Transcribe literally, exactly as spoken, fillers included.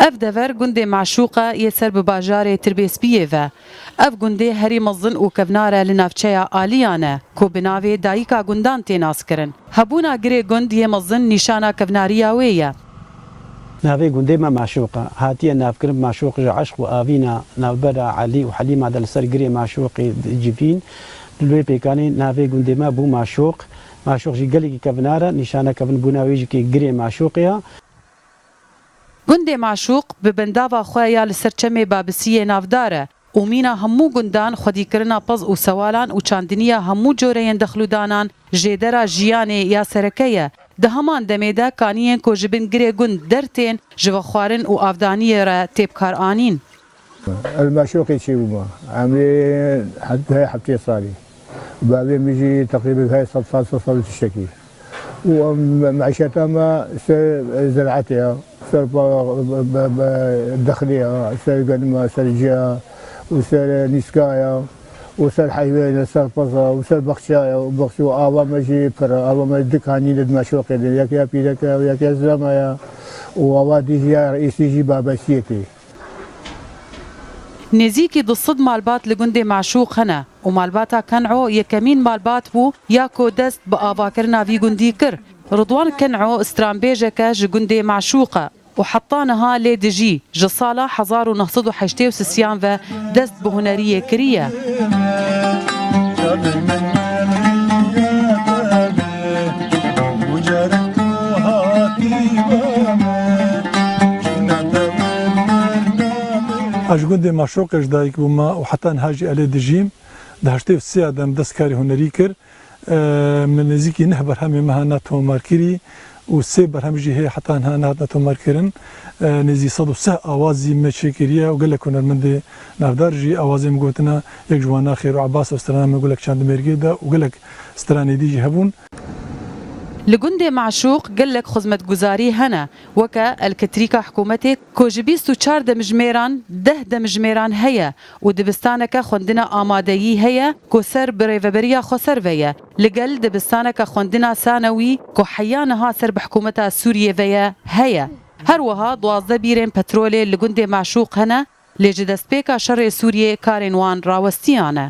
Ev dever gundê Meşûq e yê ser bi bajarê Tirbêspiyê ve. Ev gundê herî mezin û kevnar e li navçeya Aliyan e, ku bi navê Dayika Gundan tê naskirin. Hebûna girê gund yê mezin nîşana kevnariya wê ye. Navê gundê me Meşûq e. Hatiye navkirin Meşûq ji eşq û avîna navbera Elî û Helîma de li ser girê Meşûqê civîn. Li wê pêkanê navê gundê me bû Meşûq. Meşûq jî gelekî kevnar e, nîşana kevinbûna wê jî kê girê Meşûqê ye. Gundê Meşûq bi bendava xwe ya li ser çemê Babisiyê navdar e û mîna hemû gundan xwedîkirina pez û sewalan û çandiniya hemû coreyên dexlûdanan jêdera jiyanê ya sereke ye. Di heman demê de kaniyên ku ji bin girê gund dertên ji vexwarin û avdaniyê re tê bikaranîn. Ez Meşûqê çêbûme. Emrê heft-, heyê heftê salî. Bavê min jî teqrîben heyê sed sal, sed sal û tiştekî. Û em meîşeta me ser ziraetê ya, ser pa-, be-, be-, dexlê ya, ser genima, ser ciya û ser nîska ya û ser heyvê ya, ser peza û ser baxça ya û baxça û ava me jî pir e. Ava me du kanîn di Meşûqê de, yek ya pîrek e û yek ya zirama ya û ava dî jî ya êsî jî Babesiyê tê. Nêzîkî du sed malbat li gundê Meşûq hene û malbata Ken'o yekemîn malbat bû ya ku dest bi avakirina vî gundî kir. Ridwan Ken'o stranbêjek e ji gundê Meşûq e û heta niha lê dijî, ji sala hezar û neh sed û heştê û sisiyan ve dest bi huneriyê kiriye. Ez ji gundê Meşûqê ji dayik bûme û heta niha jî ez lê dijîm. Di heştê û sê de em dest karê hunerî kir. Em nêzîkî neh berhemê me hana tomarkirî û sê berhem jî heye heta niha nehatine tomarkirin. Nêzî sed û sih awazî me çêkiriye û gelek hunermendê navdar jî awazê min gotina, yek ji wana Xêro Ebas e, strana me Gulek Çandimêrgê de û gelek stranê dî jî hebûn. Li gundê Meşûq gelek xizmetguzarî hene, weke elketrîka hikûmetê ku ji bîst û çar demjimêran deh demjimêran heye û dibistaneke xwendina amadeyî heye ku ser bi rêveberiya xweser ve ye, li gel dibistaneke xwendina sanewî ku heya niha ser bi hikûmeta Sûriyê ve ye, heye. Her wiha duwazdeh bîrên petrolê li gundê Meşûq hene, lê ji destpêka şerê Sûriyê karên wan rawestiyane.